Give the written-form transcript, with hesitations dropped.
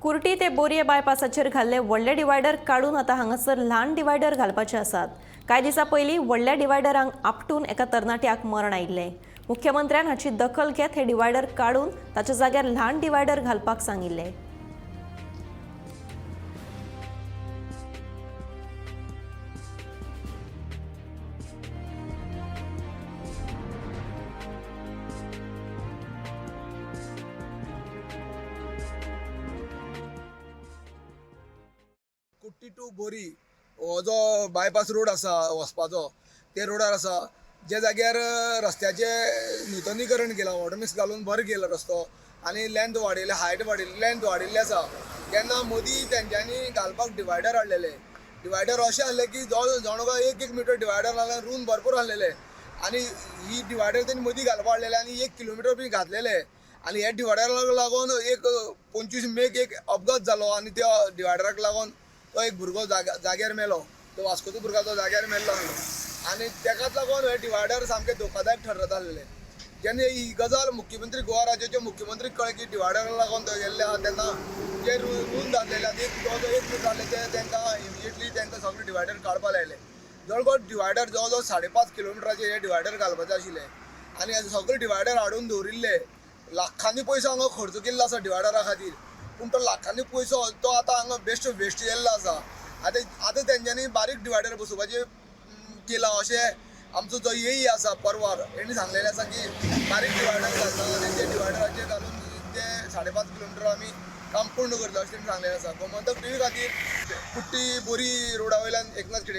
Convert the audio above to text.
कुर्टी ते बोरये बायपासाचेर घाल्ले व्हडले डिवायडर काडून आतां हांगासर ल्हान डिवायडर घालपाचे आसात. कांय दिसां पयलीं व्हडल्या डिवायडरांक आपटून एका तरणाट्याक मरण आयिल्लें. मुख्यमंत्र्यान हाची दखल घेत हे डिवायडर काडून ताच्या जाग्यार ल्हान डिवायडर घालपाक सांगिल्लें. कुट्टी टू बोरी हो जो बायपास रोड आसा वचपाचो ते रोडार आसा जे जाग्यार रस्त्याचें नुतनीकरण केलां, वॉटरमिक्स घालून बरो केला रस्तो आनी लेंथ वाडयल्या, हायट वाडयली, लेंथ वाडयल्ली आसा. तेन्ना मदीं तेंच्यांनी घालपाक डिवायडर हाडलेले. डिवायडर अशें आहले की जणू काय एक एक मिटर डिवायडर घालून रूम भरपूर आहलेले आनी ही डिवायडर तेणी मदीं घालपा हाडलेले आनी 1 किलोमिटर बी घातलेले. आनी ह्या डिवायडराक लागून एक 25 मेक एक अपघात जालो आनी त्या डिवायडराक लागून तो एक भुरगो जाग्यार मेलो. तो वास्कोचो भुरगो तो जाग्यार मेल्लो आसलो आनी तेकाच लागून हे डिवायडर सामके धोकादायक ठरत आसलेले. जेन्ना ही गजाल मुख्यमंत्री गोवा राज्याचे मुख्यमंत्री कळ्ळें की डिवायडराक लागून तो गेल्ले आहा, तेन्ना जे रूंद जाल्लेले आहा, एक जवळ 1 मिटर जाल्ले ते तेंकां इमिजिएटली तेंकां सगळे डिवायडर काडपा लायले. जवळ डिवायडर जवळ जवळ 5.5 किलोमिटराचे हे डिवायडर घालपाचे आशिल्ले आनी हे सगळे डिवायडर हाडून दवरिल्ले. लाखांनी पयसो हांगा खर्च केल्लो आसा डिवायडरा खातीर, पूण तो लाखांनी पयसो तो आतां हांगा बेश्ट वेस्ट गेल्लो आसा. आतां आतां तेंच्यांनी बारीक डिवायडर बसोवपाचें केलां अशें आमचो जो एई आसा परवार हेणी सांगलेलें आसा की बारीक डिवायडर घालता आनी ते डिवायडराचेर घालून ते 5.5 किलोमिटर आमी काम पूर्ण करता अशें तेणी सांगलेलें आसा. गोमंतक टीव्ही खातीर कुट्टी बोरी रोडा वयल्यान एकनाथ खेडे.